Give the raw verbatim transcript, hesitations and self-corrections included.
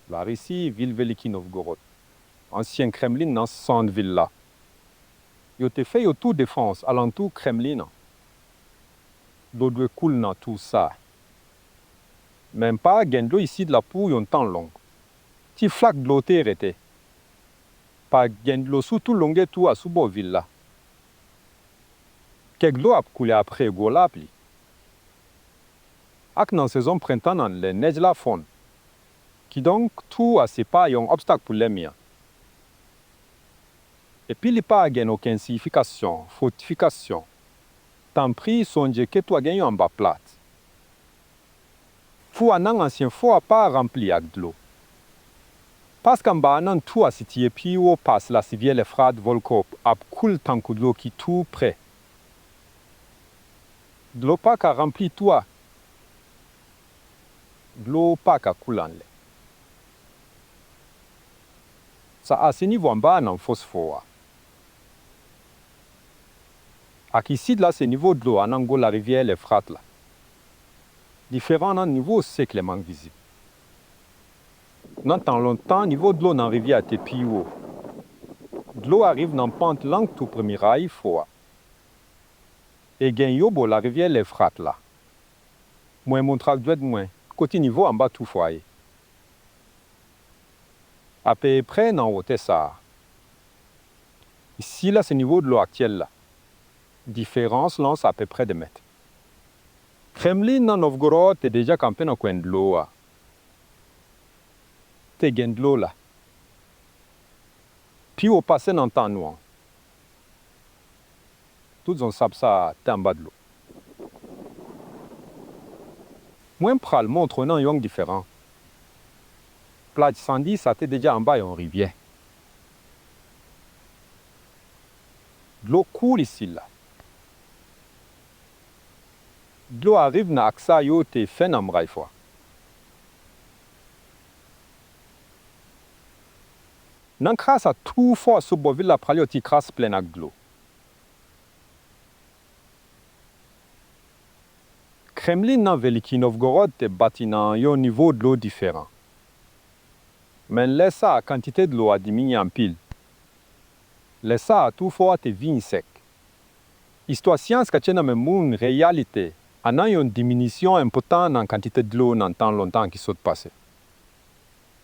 Larisi, vil Veliki Novgorod, ansyen Kremlin nan sant vil la. Yo te fè yon tou defans alantou Kremlin an. Dlo dwe koule nan tou sa. Men pa gen dlo isit la pou yon tan long. Ti flak dlo te rete. Pa gen dlo sou tou longè tou a sou bò vil la. Kèk dlo ap koule apre gwo lapli. Ak nan sezon prentan an lè nèj la fonn. Kidonk, tou a se pa yon obstak pou lènmi an. Epi li pa gen okenn siyifikasyon, fòtifikasyon. Tanpri, sonje ke tou a gen yon anba plat. Fou a nan ansyen fò a pa ranpli ak dlo. Paske anba a nan tou a sitiye pi wo pase larivyè Lefrat Volkhov ap koule tankou dlo ki tou pre. Dlo pa ka ranpli tou a. Dlo pa ka koule anlè. Sa a se nivo anba a nan fòs fò a. Ak isit la se nivo dlo a nan gwo larivyè Lefrat la. Diferan nan nivo se klèman vizib. Nan tan lontan, nivo dlo nan rivyè a te pi wo. Dlo a rive nan pant lang tou premye rayi fò a. E gen yon bò larivyè Lefrat la. Mwen montre ak dwèt mwen kote nivo anba tou fò a ye. Apeprè nan wotè sa a. Isi la se nivo dlo aktyèl la. Diferans lan se apeprè de mèt. Kremlin nan Novgorod te deja kanpe nan kwen dlo a. Te gen dlo la. Pi wo pase nan tan nou an. Tout zòn sab sa a te anba dlo. Mwen pral montre w nan yon diferan. Plaj Sandi sa te deja anba yon rivyè. Dlo koule isit la. Dlo a rive nan ak sa yo te fè nan miray fò a. Nan kras a tou fò a sou bò vil la pral yon ti kras plen ak dlo. Kremlin nan Veliki Novgorod te bati nan yon nivo dlo diferan. Men lè sa a kantite dlo a diminye anpil. Lè sa a tou fò a te vin sèk. Istwa syans ka tchè nan men moun reyalite a nan yon diminisyon enpòtan nan kantite dlo nan tan lontan ki sot pase.